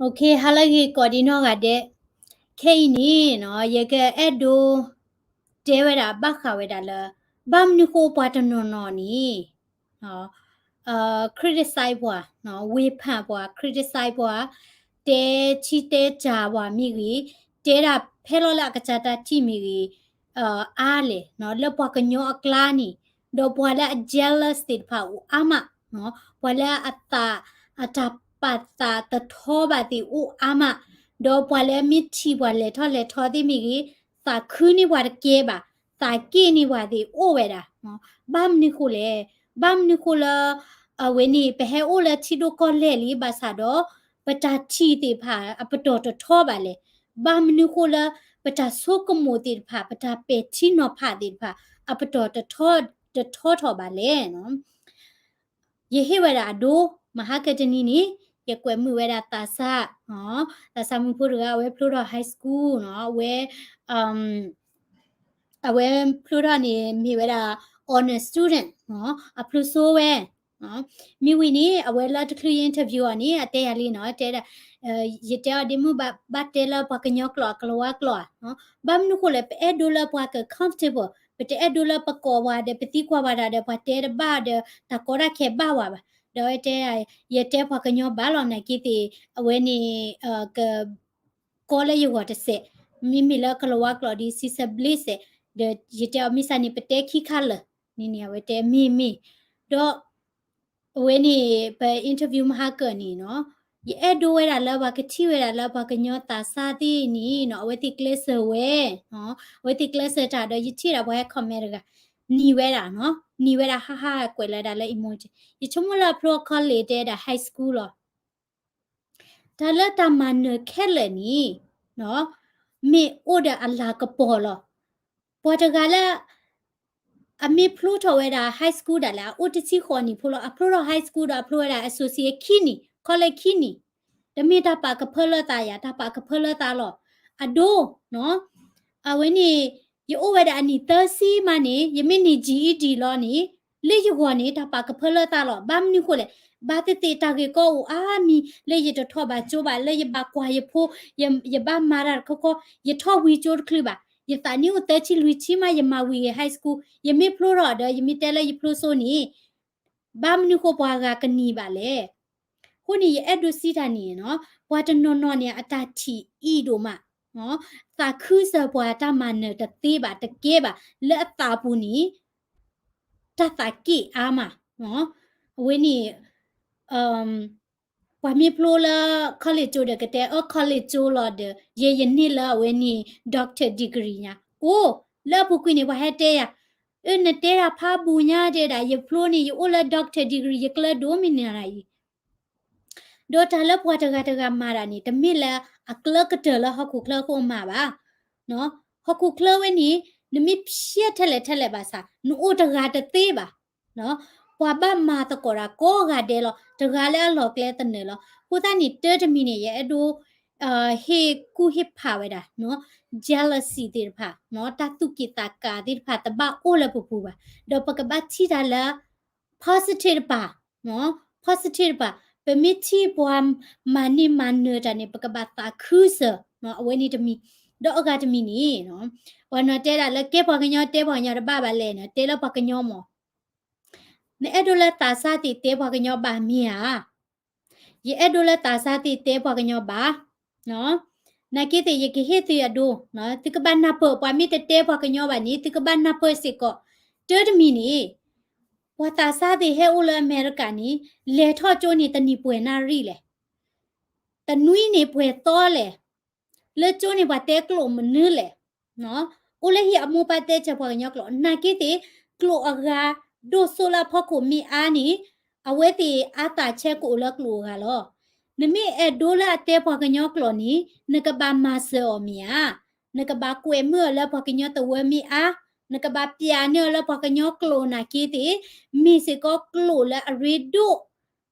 ဟါလၢအဂ့ၤကိးဒံးနီၢ်ဂၤဒဲး, ခဲအံၤန့ၣ်နီၤ ယကအဲၣ်ဒိးတဲဝဲဒၣ်ဘၣ်ဃးဝဲဒၣ်လၢ ဘၣ်မနုၤဃိပှၤတနီၤနီၤန့ၣ် criticize ပှၤ, ဝေဖန်ပှၤ, criticize ပှၤ, တဲထံတဲတၢ်ပှၤမ့ၢ်ဂ့ၤ, တဲဒၣ်ဖဲလီၤလၢအကစၢ်တၢ်ထံၣ်မ့ၢ်ဂ့ၤ အါလဲၣ် လၢပှၤကညီအကျါန့ၣ်, ဒီးပှၤလၢအ jealous သ့ၣ်တဖၣ်အိၣ်အါမး, ပှၤလၢအသး အတၢ်ပာ်သးတထီဘၣ်သ့ၣ်အိၣ်အါမး, ဒီးပှၤလၢမ့ၢ်ထံၣ်ပှၤလဲၤထီၣ်လဲၤထီသ့ၣ်မ့ၢ်ဂ့ၤ, သးခုန့ၢ်ပှၤတကဲဘၣ်, သးက့ၣ်န့ၢ်ပှၤသ့ၣ်အိၣ်ဝဲဒၣ်. ဘၣ်မနုၤဃိလဲၣ်, ဘၣ်မနုၤဃိလၢ အဝဲန့ၣ် ပဟဲအိၣ်လၢထံဒိၣ်ကီၢ်လဲၢ်လံ ဘၣ်ဆၣ်ဒီး ပတၢ်ထံၣ်သ့ၣ်တဖၣ်အပတီၢ်တထီဘၣ်လဲၣ်. ဘၣ်မနုၤဃိလၢ ပတၢ်ဆိကမိၣ်သ့ၣ်တဖၣ် ပတၢ်ပဲာ်ထံနီၤဖးသ့ၣ်တဖၣ် အပတီၢ်တထီထီၣ်ဘၣ်လဲၣ်. ယဟ့ၣ်ဝဲဒၣ်အဒိ မဟါကတနံၤန့ၣ် ယကွဲးမုာ်ဝဲဒၣ်သးစၢ်, သးစၢ်မုၣ်ဖိတဂၤ အဝဲဖျိထီၣ် high school နီၤ, အဝဲ အဝဲဖျိထီၣ်န့ၣ် မ့ၢ်ဝဲဒၣ် honor student နီၤ, အဖျိစိဝဲ မ့ၢ်ဝံၤန့ၣ် အဝဲလၢတချုးယ interview အီၤန့ၣ် အတဲယၤလံနီၤ, တဲဒၣ် ယတဲအီၤဒ့မုၣ် ဘၣ်တဲလၢပှၤကညီကျိာ်အကလၤဝါကျိာ်ဧါ. ဘၣ်မနုၤဃိလဲၣ် ပအဲၣ်ဒိးလၢပှၤက comfortable, ပတအဲၣ်ဒိးလၢပကိးဝဲဒီး ပသံကွၢ်ဝဲဒၣ်ဒီး ပှၤတဲတဘၣ်ဒီး တၢ်ကီတၢ်ခဲဘၣ်ဝဲဘၣ်. ဒီးတဲ ယတဲပှၤကညီဘၣ်လီၤ နာ်က့သ့ၣ် အဝဲန့ၣ် က ကီလၢယဂီၢ်တစဲး, မ့မ့ၢ်လၢကလၤဝါကျိာ်ဒီး စံးဆၢဘျ့စဲး, ဒီးယတဲအီၤ မ့ၢ်စးန့ၣ် ပတဲခံခါလၢာ်န့ၣ်န့ၣ် အဝဲတဲမ့ၢ်မ့ၢ်, ဒီး အဝဲန့ၣ် ပ interview မဟါကၢၢ်န့ၣ်နီၤ, ယအဲၣ်ဒိးဝဲဒၣ်လၢပှၤကထံၣ်ဝဲဒၣ်လၢပှၤကညီသးစၢ်သ့ၣ်န့ၣ်နီၤ အဝဲသ့ၣ်ကျဲးစၢးဝဲ, အဝဲသ့ၣ်ကျဲးစၢးတၢ်ဒီး ယထံၣ်ဒၣ်ပှၤဟဲ comment တဂၤ နံၤဝဲဒၣ်နီၤ, နံၤဝဲဒၣ်ဟါဟါကွဲးလၢဒၣ်လၢ emoji, ယဆိကမိၣ်လၢအဖျိ college တဲဒၣ် high school လီၤ. တၢ်လၢတၢ်မၤနၢၤခဲလၢာ်န့ၣ် မ့ၢ်အိၣ်ဒီးအလၤကပီၤလီၤ. ပှၤတဂၤလၢ အမ့ၢ်ဖျိထီၣ်ဝဲဒၣ် high school ဒၣ်လဲာ် အအိၣ်တဆံဃိးနံၣ်ဖိလီၤ. အဖျိထီၣ် high school ဒီးအဖျိဝဲဒၣ် associate ခံနံၣ်, college ခံနံၣ်, တမ့ၢ်တၢ်ပာ်ကဖၢလၢသးယၤ, တၢ်ပာ်ကဖၢလၢသးလီၤ. အဒိ အဝဲန့ၣ် ယအိၣ်ဝဲဒၣ်အနံၣ်သၢဆံမးန့ၣ် ယမ့ၢ်န့ၢ် GED လီၤန့ၣ် လၢယဂီၢ်န့ၣ် တၢ်ပာ်ကဖၢလၢသးလီၤ. ဘၣ်မနုၤဃိလဲၣ်, ဘၣ်သ့ၣ်သ့ၣ်တၢ်ဂ့ၢ်ကီအိၣ်အါမံၤ လၢယတထီၣ်ဘၣ်ကၠိဘၣ်, လၢယဘၣ်ကွၢ်ယဖိ, ယဘၣ်မၤတၢ်တခီခီ, ယထီၣ်ဝံၤကၠိတချုးဘၣ်, ယသးနံၣ်အိၣ်သၢဆံလွံၢ်ဆံမး ယမၤဝံၤဂ့ၤ high school, ယမ့ၢ်ဖျိထီၣ်ဒီး ယမ့ၢ်တဲလၢယဖျိစိန့ၣ် ဘၣ်မနုၤဃိပှၤဂၤကနံၤဘၣ်လဲၣ်. အဃိန့ၣ် ယအဲၣ်ဒိးစံးတၢ်န့ၣ်နီၤ, ပှၤတနီၤနီၤန့ၣ် အတၢ်ထံၣ်အံၤဒိၣ်မး, သးခုစၢၤပှၤတၢ်မၤနၢၤတသ့ဘၣ် တကဲဘၣ်, လၢအသးပူၤန့ၣ် တၢ်သးက့ၣ်အါမး, အဝဲန့ၣ် ပှၤမ့ၢ်ဖျိလၢ college ကၠိဒီး ကတဲအၢ college ကၠိလီၤဒီး ယဲယန့ၢ်လၢအဝဲန့ၣ် doctor degree ညါ, အိၣ် လၢအပူၤကွံာ်န့ၣ် ပှၤဟဲတဲယၤ, အၢ နတဲဒၣ်ဖးဘူးညါတဲဒၣ် ယဖျိန့ၣ် ယအိၣ်လၢ doctor degree ယကျၢၤဒိၣ်မးန့ၣ်အံၤ ဒီးတၢ်လၢပှၤတဂၤတဂၤမၤတၢ်န့ၣ် တမ့ၢ်လၢအကျၢၤကတၢၢ်လၢဟီၣ်ခိၣ်ချၢအဃိမၤဘၣ်. ဟီၣ်ခိၣ်ချၢဝဲန့ၣ် နမ့ၢ်ဖျဲထဲလဲၣ်ထဲလဲၣ်ဘၣ်ဆၣ် နအိၣ်တဂၤတသ့ဘၣ်. ပှၤဘၣ်မၤသကိးတၢ်ကိးဂၤဒဲးလီၤ, တဂၤလၢအလီၢ်ကျဲသနၢၣ်လီၤ. အဃိသတးန့ၣ် တၢ်တမံၤန့ၣ် ယအဲၣ်ဒိး ဟ့ၣ်ကူၣ်ဟ့ၣ်ဖးဝဲဒၣ် jealousy သ့ၣ်တဖၣ်, တၢ်သူၣ်က့ၣ်သးကါသ့ၣ်တဖၣ် တဘၣ်အိၣ်လၢပပူၤဘၣ်. ဒီးပကဘၣ်ထံၣ်တၢ်လၢ positive တပၤ, positive တပၤ, ပမ့ၢ်ထံၣ်ပှၤမၤန့ၢ်မၤနၢၤတၢ်န့ၣ် ပကဘၣ်သးခုစၢၤ, အဝဲန့ၣ်တမံၤ, ဒီးအဂၤတမံၤန့ၣ် ပှၤနီၤတဲဒၣ်လၢကဲပှၤကညီတဲပှၤကညီတဘၣ်ဘၣ်လဲၣ်န့ၣ် တဲလၢပှၤကညီမး, နအဲၣ်ဒိးလၢသးစၢ်သ့ၣ်တဲပှၤကညီဘၣ်မ့ၢ်ဧါ. ယအဲၣ်ဒိးလၢသးစၢ်သ့ၣ်တဲပှၤကညီဘၣ်, နာ်က့သ့ၣ် ယကဟ့ၣ်သုအဒိ, သုကဘၣ်နၢ်ပၢၢ်, ပှၤမ့ၢ်တတဲပှၤကညီဘၣ်န့ၣ် သုကဘၣ်နၢ်ပၢၢ်စ့ၢ်ကီး. တၢ်တမံၤန့ၣ် ပှၤသးစၢ်သ့ၣ်ဟဲအိၣ်လၢအမဲရကၤန့ၣ် လဲၤထီၣ်ကၠိန့ၣ် တနံၤပှဲၤနၣ်ရံၣ်လဲၣ်, တနွံန့ၣ်ပှဲၤသီလဲၣ်, လၢကၠိန့ၣ်ပှၤတဲကျိာ်မနုၤလဲၣ်, အိၣ်လၢဟံၣ်အမိၢ်ပၢ်တဲဆၢပှၤကညီကျိာ်, နာ်က့သ့ၣ် ကျိာ်အဂၤဒိၣ်စိလၢအဖီခိၣ်မ့ၢ်အါန့ၣ် အဝဲသ့ၣ်အါသးဆၢကအိၣ်လၢကျိာ်အဂၤလီၤ. နမ့ၢ်အဲၣ်ဒိးလၢအတဲပှၤကညီကျိာ်န့ၣ် နကဘၣ်မၤစၢၤအီၤမ့ၢ်ဧါ, နကဘၣ်ကွဲးမုာ်အီၤလၢပှၤကညီသဝၢမ့ၢ်အါ, နကဘၣ်ပျးန့ၢ်အီၤလၢပှၤကညီကျိာ်နာ်က့သ့ၣ်, မ့ၢ်စ့ၢ်ကီးကျိာ်လၢအရ့ဒိၣ်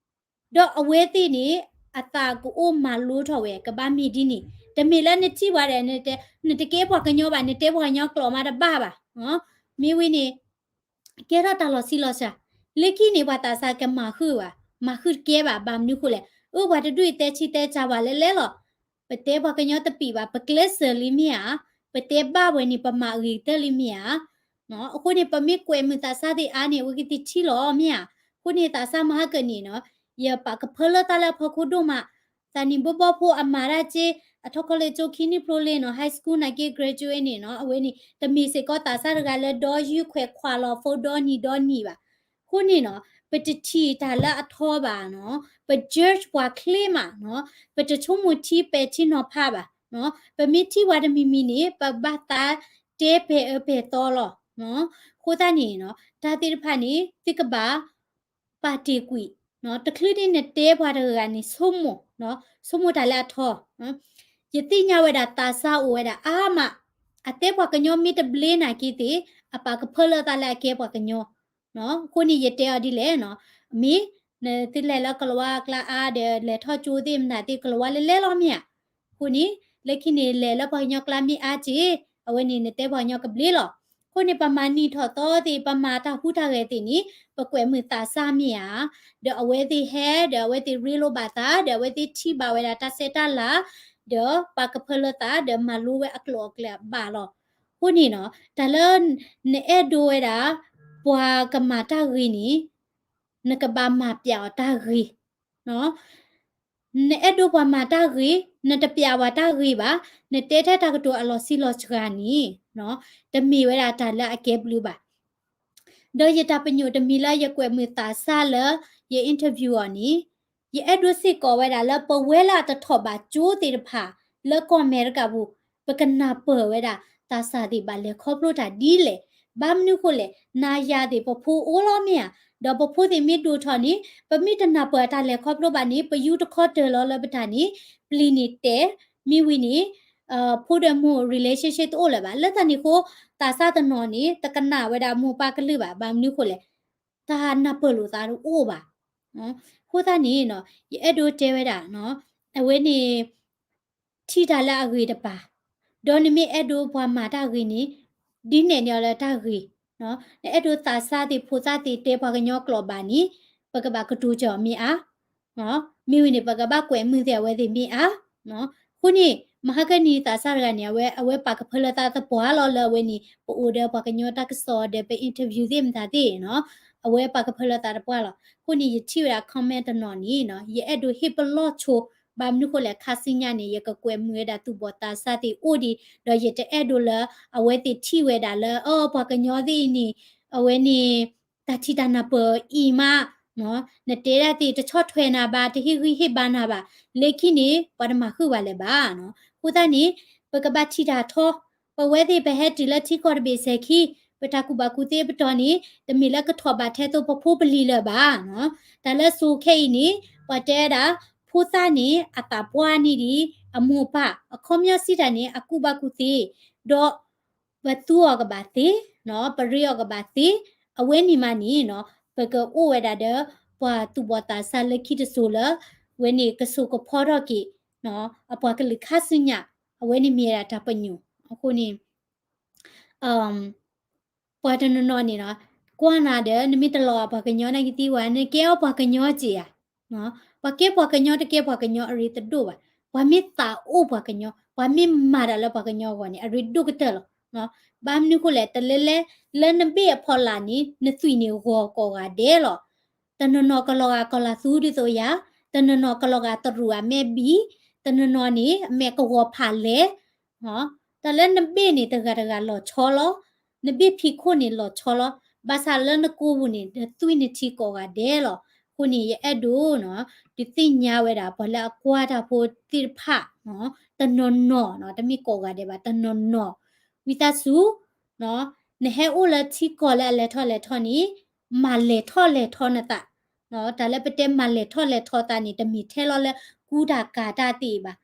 ဒီးအဝဲသ့ၣ်န့ၣ် အသးကအိၣ်မၤလိထီၣ်ဝဲ ကဘၣ်မ့ၢ်ဒ်န့ၣ်, တမ့ၢ်လၢနထံၣ်ပှၤဒီး နတကဲပှၤကညီဘၣ် နတဲပှၤကညီကျိာ်မးတဘၣ်ဘၣ်, မ့ၢ်ဝံၤန့ၣ် ကဲထီၣ်တၢ်လီၤဆံးလီၤစှၤ, လၢခံန့ၣ် ပှၤသးစၢ်ကမၤဃုာ်ဘၣ်, မၤဃုာ်တကဲဘၣ်, ဘၣ်မနုၤဃိလဲၣ်, အၢ ပှၤတဒူၣ်အံၤတဲဆံးတဲစှၤဝဲလဲၣ်လဲၣ်လီၤ. ပတဲပှၤကညီတပံာ်ဘၣ် ပကျဲးစၢးလံမ့ၢ်ဧါ, ပတဲဘၣ်ဝဲန့ၣ် ပမၤအဂ့ၤကတၢၢ်လံမ့ၢ်ဧါ. အဃိန့ၣ် ပမ့ၢ်ကွဲးမုာ်သးစၢ်သ့ၣ်အါန့ၣ် အဝဲကသ့ထံၣ်လီၤမ့ၢ်ဧါ. အဃိန့ၣ် သးစၢ်မဟါကၢန့ၣ်နီၤ ယပာ်ကဖၢလၢသးလၢအဖီခိၣ်ဒိၣ်မး, သးနံၣ်ဘိဘီဖိအမၤတၢ်က့ အထီၣ် college ကၠိခံနံၣ်ဖျိလံနီၤ high school နာ်က့ graduate န့ၣ်နီၤ အဝဲန့ၣ် တမ့ၢ်စ့ၢ်ကီးသးစၢ်တဂၤလၢဒီယုၢ်ခွဲးခွးလီၤ phone ဒီနံၤဒီနံၤဘၣ်. အဃိန့ၣ်နီၤ ပတထံၣ်တၢ်လၢအထီဘၣ်နီၤ, ပ judge ပှၤချ့မးနီၤ, ပတဆိကမိၣ်ထံပဲာ်ထံနီၤဖးဘၣ်နီၤ, ပမ့ၢ်ထံၣ်ပှၤတမံၤမံၤန့ၣ် ပဘၣ်သးတဲပဲာ်အၢပဲာ်သီလီၤ. အဃိသတးန့ၣ်နီၤ တၢ်သ့ၣ်တဖၣ်န့ၣ် သုကဘၣ် ပာ်တ့ၢ်ကွံာ်, တချုးဒ်နတဲပှၤတဂၤန့ၣ် ဆိကမိၣ်, ဆိကမိၣ်တၢ်လၢအထီ, ယသ့ၣ်ညါဝဲဒၣ်သးစၢ်အိၣ်ဝဲဒၣ်အါမး, အတဲပှၤကညီမ့ၢ်တဘျ့နာ်က့သ့ၣ် အပာ်ကဖၢလၢသးလၢအကဲပှၤကညီ, အဃိန့ၣ်ယတဲအီၤဒ်လဲၣ်နီၤ, မ့ၢ် နသုလဲၤလၢကလၤဝါကျါအါဒီး လဲၤထီၣ်ကၠိသ့ၣ်မတၤသ့ၣ် ကလၤဝါလဲၤလဲၤလီၤမ့ၢ်ဧါ. အဃိန့ၣ် လၢခံန့ၣ် လဲၤလၢပှၤကညီကျါမ့ၢ်အါက့, အဝဲန့ၣ်နတဲပှၤကညီကဘျ့လီၤ. အဃိန့ၣ် ပမၤနံၣ်ထီၣ်သီသ့ၣ် ပမၤတၢ်ဟူးတၢ်ဂဲၤသ့ၣ်န့ၣ် ပကွဲးမုာ်သးစၢ်မ့ၢ်ဧါ, ဒီးအဝဲသ့ၣ်ဟဲ ဒီးအဝဲသ့ၣ်ရ့လိာ်ဘၣ်သး ဒီးအဝဲသ့ၣ်ထံၣ်ဘၣ်ဝဲဒၣ်တၢ်ဆဲးတၢ်လၤ, ဒီးပာ်ကဖၢလၢသး ဒီးမၤလိဝဲအကျိၤအကျဲအဘၣ်လီၤ. အဃိန့ၣ်နီၤ တၢ်လၢ နအဲၣ်ဒိးဝဲဒၣ် ပှၤကမၤတၢ်ဂ့ၤန့ၣ် နကဘၣ်မၤပျးအီၤတၢ်ဂ့ၤ နအဲၣ်ဒိးပှၤမၤတၢ်ဂ့ၤ, နတပျးပှၤတၢ်ဂ့ၤဘၣ်, နတဲထဲတၢ်ကတိၤအလီၤဆံးလီၤစှၤန့ၣ် တမ့ၢ်ဝဲဒၣ်တၢ်လၢအကဲဘျုးဘၣ်. ဒီးယတၢ်ပညိၣ်တမံၤလၢယကွဲးမုာ်သးစၢ်လၢ ယ interview အီၤန့ၣ် ယအဲၣ်ဒိးစ့ၢ်ကီးဝဲဒၣ်လၢပဝဲလၢအတထီၣ်ဘးကၠိသ့ၣ်တဖၣ် လၢကီၢ်အမဲရကၤပူၤ ပကနၢ်ပၢၢ်ဝဲဒၣ် သးစၢ်သ့ၣ်ဘၣ်လဲၤခီဖျိတၢ်ဒ်လဲၣ်. ဘၣ်မနုၤဃိလဲၣ်, နၤယၤသ့ၣ်ပဖိအိၣ်လီၤမ့ၢ်ဧါ, ဒီးပဖိသ့ၣ်မ့ၢ်ဒိၣ်ထီၣ်န့ၣ် ပမ့ၢ်တနၢ်ပၢၢ်အတၢ်လဲၤခီဖျိဘၣ်န့ၣ် ပယူတခီတၢၢ်လီၤလၢပတၢ်န့ၣ် ပျံၤန့ၣ်တဲာ်, မ့ၢ်ဝံၤန့ၣ် ဖိဒီးမိၢ် relationship တအိၣ်လၢၤဘၣ်. လၢတၢ်န့ၣ်အဃိ သးစၢ်တနီၤန့ၣ် တကနၣ်ဝဲဒၣ်မိၢ်ပၢ်ကလုၢ်ဘၣ်. ဘၣ်မနုၤဃိလဲၣ်, တၢ်နၢ်ပၢၢ်လိာ်သးတအိၣ်ဘၣ်. အဃိသတးန့ၣ် ယအဲၣ်ဒိးတဲဝဲဒၣ် အဝဲန့ၣ် ထံၣ်တၢ်လၢအဂ့ၤတပၤ, ဒီးနမ့ၢ်အဲၣ်ဒိးပှၤမၤတၢ်ဂ့ၤန့ၣ် ဒုးနဲၣ်န့ၢ်အီၤလၢတၢ်ဂ့ၤ, နအဲၣ်ဒိးသးစၢ်သ့ၣ်ဖိသၣ်သ့ၣ်တဲပှၤကညီကျိာ်ဘၣ်န့ၣ် ပကဘၣ်ကတိၤစၢၤအီၤမ့ၢ်အါ, မ့ၢ်ဝံၤန့ၣ် ပကဘၣ်ကွဲးမုာ်သ့ၣ်အဝဲသ့ၣ်မ့ၢ်အါ. အဃိန့ၣ် မဟါကနံၤသးစၢ်တဂၤန့ၣ် အဝဲ အဝဲပာ်ကဖၢလၢသးသပှၢ်လီၤလၢအဝဲန့ၣ် ပအိၣ်ဒီးပှၤကညီတၢ်ကစီၣ်ဒီးပ interview သ့ၣ်မတၤသ့ၣ်နီၤ, အဝဲပာ်ကဖၢလၢသးသပှၢ်လီၤ. အဃိန့ၣ် ယထံၣ်ဝဲဒၣ် comment တနီၤန့ၣ်နီၤ ယအဲၣ်ဒိးဟ့ၣ်ပလီၢ်ဆိ, ဘၣ်မနုၤဃိလဲၣ် ခါဆူညါန့ၣ် ယကကွဲးမုာ်ဝဲဒၣ်သူၣ်ဘီၣ်သးစၢ်သ့ၣ်အိၣ်ဒံး ဒီးယတအဲၣ်ဒိးလၢ အဝဲသ့ၣ်ထံၣ်ဝဲဒၣ်လၢ အၢ ပှၤကညီသ့ၣ်အံၤန့ၣ် အဝဲန့ၣ် တၢ်ထံၣ်တၢ်နၢ်ပၢၢ်အံၤမး, နတဲဒၣ်သ့ၣ်တဆီၣ်ထွဲနၤဘၣ် တဟ့ၣ်ဂံၢ်ဟ့ၣ်ဘါနၤဘၣ်, လၢခံန့ၣ် ပှၤတမၤဃုာ်ဝဲလၢၤဘၣ်နီၤ. အဃိသတးန့ၣ် ပကဘၣ်ထံၣ်တၢ်ထီ, ပဝဲသ့ၣ်ပဟဲတုၤလၢထံကီၢ်တဘ့ၣ်စဲၤခံ, ပတၢ်ကူၣ်ဘၣ်ကူၣ်သ့အပတီၢ်န့ၣ် တမ့ၢ်လၢကထီၣ်ဘးထဲသိးပဖိပလံၤလၢၤဘၣ်နီၤ. တၢ်လၢစိၤခဲအံၤန့ၣ် ပှၤတဲဝဲဒၣ် ဖိသၣ်န့ၣ် အသးပှၢ်န့ၢ်ဒံး အမိၢ်အပၢ်, အခီပညီစံးတၢ်န့ၣ် အကူၣ်ဘၣ်ကူၣ်သ့, ဒီး ပသူအီၤကဘၣ်သ့, ပရ့အီၤကဘၣ်သ့, အဝဲန့ၣ်မးန့ၣ်နီၤ ပကအိၣ်ဝဲဒၣ်ဒီး ပှၤသူၣ်ဘီၣ်သးစၢ်လၢခံတစိၤလၢ ဝဲန့ၣ်ကစိာ်ကဖီထီၣ်က့ၤ အပှၤကလုာ်ခါဆူညါ, အဝဲန့ၣ်မ့ၢ်ဝဲဒၣ်တၢ်ပညိၣ်. အဃိန့ၣ် ပှၤတနီၤနီၤန့ၣ်နီၤ ကွၢ်နၤဒီး နမ့ၢ်တလီၤဂာ်ပှၤကညီနာ်က့သံဝဲ နကဲအီၤပှၤကညီက့ဧါ. ပှၤကဲပှၤကညီတကဲပှၤကညီအရ့တဒိၣ်ဘၣ်. ပှၤမ့ၢ်သးအိၣ်ပှၤကညီ, ပှၤမ့ၢ်မၤတၢ်လၢပှၤကညီအဂီၢ်န့ၣ် အရ့ဒိၣ်ကတၢၢ်လီၤ. ဘၣ်မနုၤဃိလဲၣ်, တလဲလဲ လၢနဘ့ၣ်အဖီလာ်န့ၣ် နသွံၣ်န့ၣ်ဂီၤကိးဂၤဒဲးလီၤ. တနီၤနီၤကလီၤဂာ်ကီၤလၤသူဒ်သိးယၤ, တနီၤနီၤကလီၤဂာ်တရူးအမဲာ်ဘံၣ်, တနီၤနီၤန့ၣ် အမဲာ်ကဝီၤဖးလဲၢ် တၢ်လၢနဘ့ၣ်န့ၣ် တဂၤတဂၤလီၤဆီလီၤ. နဘ့ၣ်ဖံးခိၣ်န့ၣ်လီၤဆီလီၤ. ဘၣ်ဆၣ်လၢနကိာ်ပူၤန့ၣ် နသွံၣ်နထံကိးဂၤဒဲးလီၤ. အဃိန့ၣ် ယအဲၣ်ဒိးနီၤ ဒုးသ့ၣ်ညါဝဲဒၣ် ပှၤလၢအကွၢ်တၢ်ဖိသ့ၣ်တဖၣ် တနီၤနီၤနီၤ တမ့ၢ်ကိးဂၤဒဲးဘၣ် တနီၤနီၤ ဝံသးစူၤ နဟဲအိၣ်လၢထံကီၢ်လၢအလဲၤထီၣ်လဲၤထီန့ၣ် မၤလဲၤထီၣ်လဲၤထီနသး. တၢ်လၢပတဲမၤလဲၤထီၣ်လဲၤထီသးန့ၣ် တမ့ၢ်ထဲလီၤလၢကူတၢ်ကၤတၢ်သ့ဘၣ်.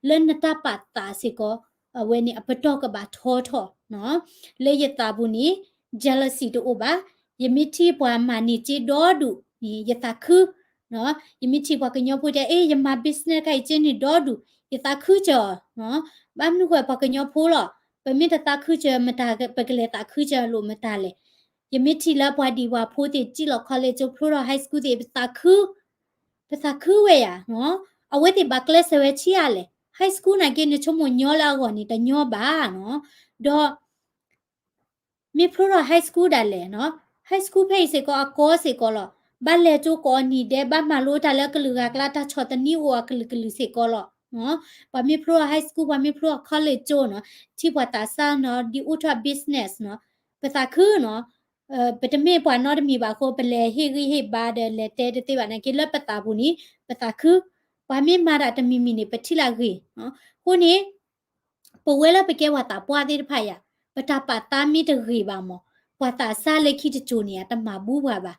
လၢနတၢ်ပာ်သးစ့ၢ်ကီး အဝဲန့ၣ်အပတီၢ်ကဘၣ်ထီထီၣ်. လၢယသးပူၤန့ၣ် jealousy တအိၣ်ဘၣ်. ယမ့ၢ်ထံၣ်ပှၤမၤန့ၢ်စ့ဒီဒူၣ်န့ၣ် ယသးခု ယမ့ၢ်ထံၣ်ပှၤကညီဖိတဲ အ့ ယမၤ business ခါအံၤစ့န့ၣ်ဒီဒူၣ် ယသးခုစၢၤအီၤ. ဘၣ်မနုၤဃိပှၤကညီဖိလီၤ. ပမ့ၢ်တသးခုစၢၤမတၤ ပကလဲၤသးခုစၢၤလိာ်မတၤလဲၣ်. ယမ့ၢ်ထံၣ်လၢပှၤဒံးပှၤဖိသ့ၣ် စံၣ်လီၤ college ကၠိဖျိထီၣ် high school သ့ၣ် ပသးခု ပသးခုဝဲယၤနီၤ, အဝဲသ့ၣ်ဘၣ်ကျဲးစၢးဝဲဆံးအါလဲၣ်, high school နာ်က့ နဆိကမိၣ်ညီလၢအဂီၢ်န့ၣ် တညီဘၣ်နီၤ, ဒီး မ့ၢ်ဖျိထီၣ် high school ဒၣ်လဲာ်နီၤ, high school ဖဲအံၤစ့ၢ်ကီး အကီစ့ၢ်ကီးလီၤ, ဘၣ်လဲၤကၠိကိးနံၤဒဲး ဘၣ်မၤလိတၢ်လၢကလုာ်ဂၤအကျါ တၢ်ဆီၣ်သနံးအိၣ်အကလုာ်ကလုာ်စ့ၢ်ကီးလီၤ. ပှၤမ့ၢ်ဖျိထီၣ် high school ပှၤမ့ၢ်ဖျိထီၣ် college ကၠိနီၤ, ထံၣ်ပှၤသးစၢ်နီၤ, ဒုးအိၣ်ထီၣ် business နီၤ, ပသးခုနီၤ, ပတမ့ၢ်ပှၤနီတမံၤဘၣ်အဃိ ပလဲၤဟ့ၣ်ဂံၢ်ဟ့ၣ်ဘါဒီး လဲၤတဲတသ့ဘၣ်နာ်က့ လၢပသးပူၤန့ၣ် ပသးခု, ပှၤမ့ၢ်မၤတၢ်တမံၤမံၤန့ၣ် ပထံၣ်လၢအဂ့ၤ, အဃိန့ၣ် ပဝဲလၢပကဲပှၤသးပှၢ်သ့ၣ်တဖၣ်ယၤ, ပတၢ်ပာ်သးမ့ၢ်တဂ့ၤဘၣ်မး, ပှၤသးစၢ်လၢခံတစိၤန့ၣ် အတမၤဘူပှၤဘၣ်.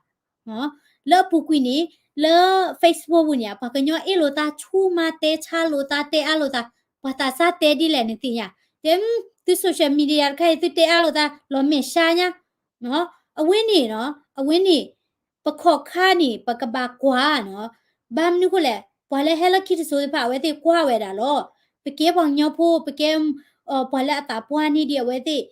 လၢအပူၤကွံာ်န့ၣ် လၢ Facebook ပူၤန့ၣ် ပှၤကညီအ့ၣ်လိာ်သးဆူၣ်မး တဲဆါလိာ်သး တဲအါလိာ်သး, ပှၤသးစၢ်တဲဒ်လဲၣ်နသ့ၣ်ညါ, တဲ သု social media တခါအံၤ သုတဲအါလိာ်သး လီၤမဲာ်ဆှးညါ အဝဲန့ၣ်နီၤ, အဝဲန့ၣ် ပခီၣ်ခါန့ၣ် ပကဘၣ်ကွၢ်နီၤ, ဘၣ်မနုၤဃိလဲၣ်, ပှၤလၢဟဲလၢခံတစိၤသ့ၣ်တဖၣ် အဝဲသ့ၣ်ကွၢ်ဝဲဒၣ်လီၤ. ပကဲပှၤကညီဖိ ပကဲ ပှၤလၢအသးပှၢ်န့ၢ်ဒံးအဝဲသ့ၣ်,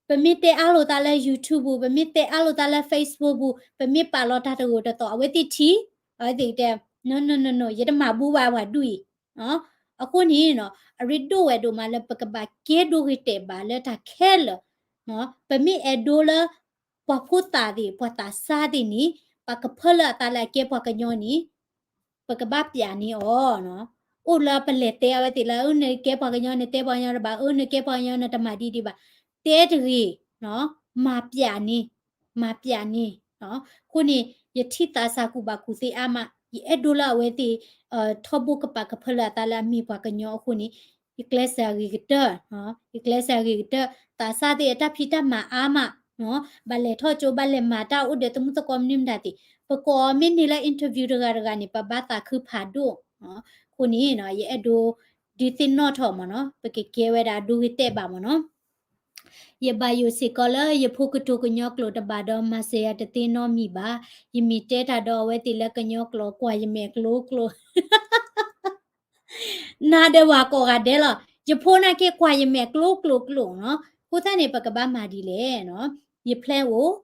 ပမ့ၢ်တဲအါလိာ်သးလၢ YouTube ပူၤ, ပမ့ၢ်တဲအါလိာ်သးလၢ Facebook ပူၤ, ပမ့ၢ်ပာ်လီၤတၢ်တဂိာ်တသီၣ် အဝဲသ့ၣ်ထံၣ်, အဝဲသ့ၣ်ကတဲ no no no no, ယတမၤဘူဘၣ်ပှၤဒူၣ်အံၤ. အဃိန့ၣ်နီၤ, အရ့ဒိၣ်ဝဲဒိၣ်မးလၢပကဘၣ်ကဲဒိဂ့ၤတဲာ်ဘၣ်လၢတၢ်ခဲလၢာ်, ပမ့ၢ်အဲၣ်ဒိးလၢ ပှၤဖိသၣ်သ့ၣ် ပှၤသးစၢ်သ့ၣ်န့ၣ် ပာ်ကဖၢလၢအသးလၢအကဲပှၤကညီန့ၣ် ပကဘၣ်ပျးန့ၢ်အီၤနီၤ. အိၣ်လၢပလဲၤတဲအဝဲသ့ၣ်လၢ အၢ နကဲပှၤကညီ နတဲပှၤကညီတဘၣ်, အၢ နကဲပှၤကညီ နတမၤဒ်ဒံးဘၣ်, တဲတဂ့ၤ, မၤပျးန့ၢ်, မၤပျးန့ၢ်. အဃိန့ၣ် ယထံၣ်သးစၢ်ကူၣ်ဘၣ်ကူၣ်သ့အါမး, ယအဲၣ်ဒိးလၢအဝဲသ့ၣ် ထီဘိကပာ်ကဖၢလၢအသးလၢအမ့ၢ်ပှၤကညီအဃိန့ၣ် ယကျဲးစၢးအဂ့ၤကတၢၢ်, ယကျဲးစၢးအဂ့ၤကတၢၢ်, သးစၢ်သ့ၣ်အတၢ်ဖံးတၢ်မၤအါမး, ဘၣ်လဲၤထီၣ်ကၠိ ဘၣ်လဲၤမၤတၢ်အိၣ်ဒီးသမူသကိးမနုၤမတၤသ့ၣ်, ပကိးမ့ၢ်န့ၢ်လၢ interview တဂၤတဂၤန့ၣ် ပဘၣ်သးခုဖးဒိၣ်. အဃိန့ၣ် ယအဲၣ်ဒိးဒုးသ့ၣ်နီၣ်ထီၣ်မ့ၢ်နီၤ, ပကကဲဝဲဒၣ်ဒိဂ့ၤတဲာ်ဘၣ်မ့ၢ်နီၤ. ယဘၣ်ယိၣ်စ့ၢ်ကီးလၢယဖိကတိၤကညီကျိာ်တဘၣ်ဒီး မၤစၢၤယၤတသ့နီတမံၤဘၣ်. ယမ့ၢ်တဲတၢ်ဒီးအဝဲသ့ၣ်လၢကညီကျိာ် ကွၢ်ယမဲာ်ကျိၤကျိၤ နၤဒီးပှၤကိးဂၤဒဲးလီၤ. ယဖိနာ်က့ကွၢ်ယမဲာ်ကျိၤကျိၤကျိၤနီၤ. အဃိသတးန့ၣ် ပကဘၣ်မၤဒ်လဲၣ်နီၤ. ယ plan အိၣ်,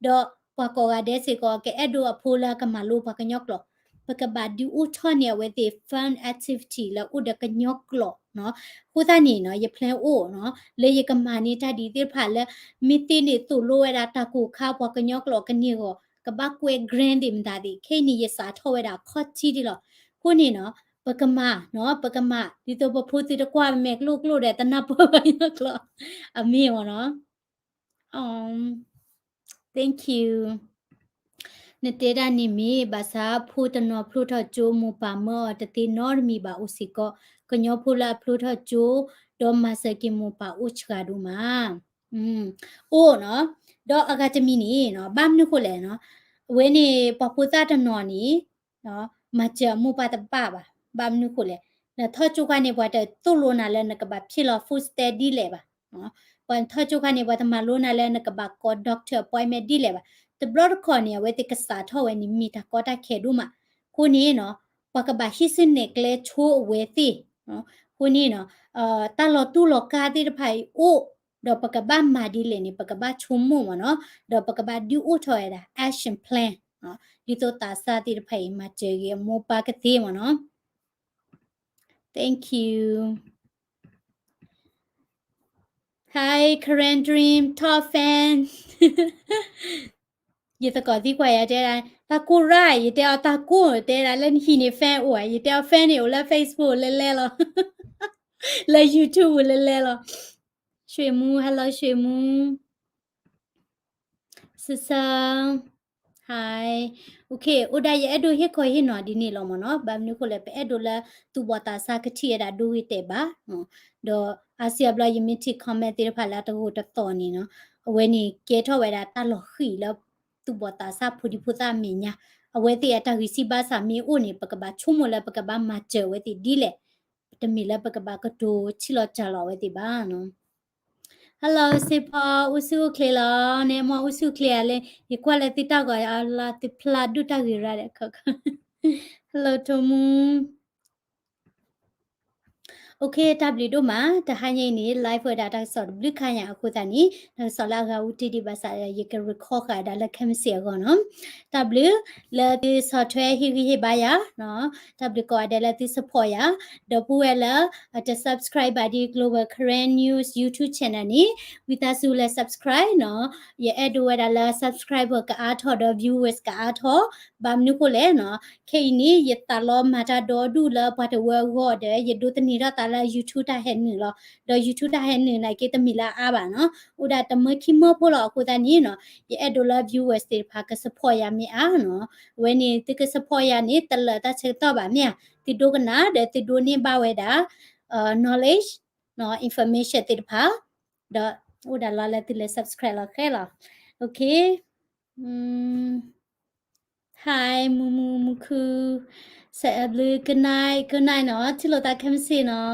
ဒီးပှၤကိးဂၤဒဲးစ့ၢ်ကီး ကအဲၣ်ဒိးအဖိလၢကမၤလိပှၤကညီကျိာ်, ပကဘၣ်ဒုးအိၣ်ထီၣ်န့ၢ်အဝဲသ့ၣ် fun activity လၢအိၣ်ဒီးကညီကျိာ်နီၤ. အဃိသတးန့ၣ်နီၤ ယ plan အိၣ်နီၤ လၢယကမၤန့ၢ်တၢ်ဒ်သ့ၣ်တဖၣ်လၢ မ့ၢ်သ့န့ၣ်သိၣ်လိဝဲဒၣ်တၢ်ကိၢ်ခါပှၤကညီကျိာ်ကန့ၢ်အဂီၢ် ကဘၣ်ကွဲး grant သ့ၣ်မတၤသ့ၣ် ခဲအံၤန့ၣ် ယစးထီၣ်ဝဲဒၣ်ခီၣ်ထံးဒ်လီၤ. အဃိန့ၣ်နီၤ ပကမၤနီၤ ပကမၤ ဒ်သိးပဖိသုတကွၢ်မဲာ်ကျိၤကျိၤဒီး တနၢ်ပၢၢ်ပှၤကညီကျိာ် အမ့ၢ်မ့ၢ်နီၤ. Thank you. နတဲဒၣ်န့ၣ်မ့ၢ် ဘၣ်ဆၣ်ဖိတနီၤဖျိထီၣ်ကၠိ မိၢ်ပၢ်မၢအီၤတသ့နီတမံၤဘၣ်အိၣ်စ့ၢ်ကီး, ကညီဖိလၢအဖျိထီၣ်ကၠိ ဒီးမၤစၢၤက့ၤမိၢ်ပၢ်အိၣ်စှၤဒိၣ်မး အိၣ်နီၤ. ဒီးအဂၤတမံၤန့ၣ်နီၤ ဘၣ်မနုၤဃိလဲၣ်နီၤ, အဝဲန့ၣ် ပှၤဖိသၣ်တနီၤန့ၣ် မၤစၢၤအမိၢ်ပၢ်တဘၣ်ဘၣ်. ဘၣ်မနုၤဃိလဲၣ်, နထီၣ်ကၠိခါန့ၣ် ပှၤတသိၣ်လိနၤလၢနကဘၣ်ဖျ့လီၤ food stamp ဒ်လဲၣ်ဘၣ်. ပှၤထီၣ်ကၠိခါန့ၣ် ပှၤတမၤလိနၤလၢနကဘၣ်ကိး doctor appointment ဒ်လဲၣ်ဘၣ်. တဘျီတခီၣ်န့ၣ် အဝဲသ့ၣ်ကစးထီၣ်ဝဲန့ၣ် မ့ၢ်တၢ်ကီတၢ်ခဲဒိၣ်မး. အဃိန့ၣ်နီၤ ပှၤကဘၣ်ဟံးစုနဲၣ်ကျဲဆိအဝဲသ့ၣ်. အဃိန့ၣ်နီၤ တၢ်လီၤတူၢ်လီၤကာ်သ့ၣ်တဖၣ်အံၤအိၣ်, ဒီးပကဘၣ်မၤဒ်လဲၣ်န့ၣ် ပကဘၣ်ဆိကမိၣ်မ့ၢ်နီၤ, ဒီးပကဘၣ်ဒုးအိၣ်ထီၣ်ဝဲဒၣ် action plan ဒ်သိးသးစၢ်သ့ၣ်တဖၣ်အံၤ မၤစၢၤက့ၤအမိၢ်ပၢ်ကသ့မ့ၢ်နီၤ. Thank you. Hi, Karen Dream, top fan. ယသကိးသံကွၢ်ယၤတဲဒၣ် တၢ်ကိၢ်ရၣ်, ယတဲအီၤတၢ်ကိၢ်, တဲဒၣ်လၢနဟံၣ်န့ၣ် fan အိၣ်ဧါ, ယတဲအီၤ fan န့ၣ်အိၣ်လၢ Facebook လဲၤလဲၤလီၤ, လၢ YouTube လဲၤလဲၤလီၤ. ရွှေမူ, hello ရွှေမူ. စဆၢ Hi, okay, အိၣ်ဒၣ်ယအဲၣ်ဒိးဟ့ၣ်ခီဟ့ၣ်နီၤဒ်န့ၣ်လီၤမ့ၢ်နီၤ. ဘၣ်မနုၤဃိလဲၣ် ပအဲၣ်ဒိးလၢသူၣ်ဘီၣ်သးစၢ်ကထံၣ်ဝဲဒၣ်ဒိဂ့ၤတဲာ်ဘၣ်, ဒီးအါစုအါဘျီယမ့ၢ်ထံၣ် comment သ့ၣ်တဖၣ်လၢအတဂိာ်တသီၣ်န့ၣ်နီၤ, အဝဲန့ၣ်ကဲထီၣ်ဝဲဒၣ်တၢ်လီၤဃံၤလၢသူၣ်ဘီၣ်သးစၢ်ဖိဒံဖိသၣ်အမဲာ်ညါ, အဝဲသ့ၣ်အတၢ်ဂံၢ်စၢ်ဘါစၢ်မ့ၢ်အိၣ်န့ၣ် ပကဘၣ်ဆိကမိၣ်လၢပကဘၣ်မၤစၢၤအဝဲသ့ၣ်ဒ်လဲၣ်, တမ့ၢ်လၢပကဘၣ်ကတိၤထံလီၤစှၤလီၤအဝဲသ့ၣ်ဘၣ်နီၤ. Hello စ့ဖီ, အိၣ်ဆူၣ်အိၣ်ချ့လီၤ, နမ့ၢ်အိၣ်ဆူၣ်အိၣ်ချ့ဧါလဲၣ်, ယကွၢ်လၢသုတၢ်ဂီၤအလီၤသုဖျါဒိၣ်တၢ်ဂ့ၤရၣ်ဒီးခီ, hello ထိမူ. တၢ်ဘျုးဒိၣ်မး, တဟါညါအံၤန့ၣ် live ဝဲဒၣ်တၢ်ကစီၣ်တဘျုးခါညါအဃိသတးန့ၣ် တၢ်ကစီၣ်လၢအဂၤအူတ့ၢ်ဒံးဘၣ်ဆၣ် ယက record ဃာ်ဒၣ်လၢခဲမုၢ်ဆ့ၣ်အဂီၢ်နီၤ. တၢ်ဘျုးလၢသုဆီၣ်ထွဲဟ့ၣ်ဂံၢ်ဟ့ၣ်ဘါယၤ, တၢ်ဘျုးကိးဂၤဒဲးလၢသု support ယၤ, ဒီပုၢ်ဝဲၢ်လၢ တ subscribe ဘၣ်ဒံး Global Karen News YouTube channel န့ၣ် ဝံသးစူၤလဲၤ subscribe နီၤ. ယအဲၣ်ဒိးဝဲဒၣ်လၢ subscriber ကအါထီၣ်ဒီး viewers ကအါထီၣ်, ဘၣ်မနုၤဃိလဲၣ်နီၤ. ခဲအံၤန့ၣ် ယသးလီမၤတၢ်ဒီဒူၣ်လၢပှၤတဝၢအဂီၢ်ဒီး ယဒိးသန့ၤထီၣ်သးလၢ YouTube တၢ်ဟဲနုာ်လီၤ. ဒီး YouTube တၢ်ဟဲနုာ်န့ၣ်က့တမ့ၢ်လၢအါဘၣ်နီၤ, အိၣ်ဒၣ်တမၢခံမၢဖိလီၤ. အဃိသတးန့ၣ်နီၤ ယအဲၣ်ဒိးလၢ viewers သ့ၣ်တဖၣ်က support ယၤမ့ၢ်အါနီၤ. အဝဲန့ၣ်သုက support ယၤန့ၣ် တလၢာ်တၢ်ဆၢကတီၢ်ဘၣ်မ့ၢ်ဧါ, သုဒိကနၣ်ဒီးသုဒိးန့ၢ်ဘၣ်ဝဲဒၣ် knowledge နီၤ information သ့ၣ်တဖၣ်, ဒီးအိၣ်ဒၣ်လီၤလၢသုလဲၤ subscribe လီၤဃဲလီၤ. Okay. Hi မူမူမူခူ, စဲးအဘျုး good night, good night နီၤ, ထံၣ်လိာ်သးခဲမုၢ်ဆ့ၣ်နီၤ.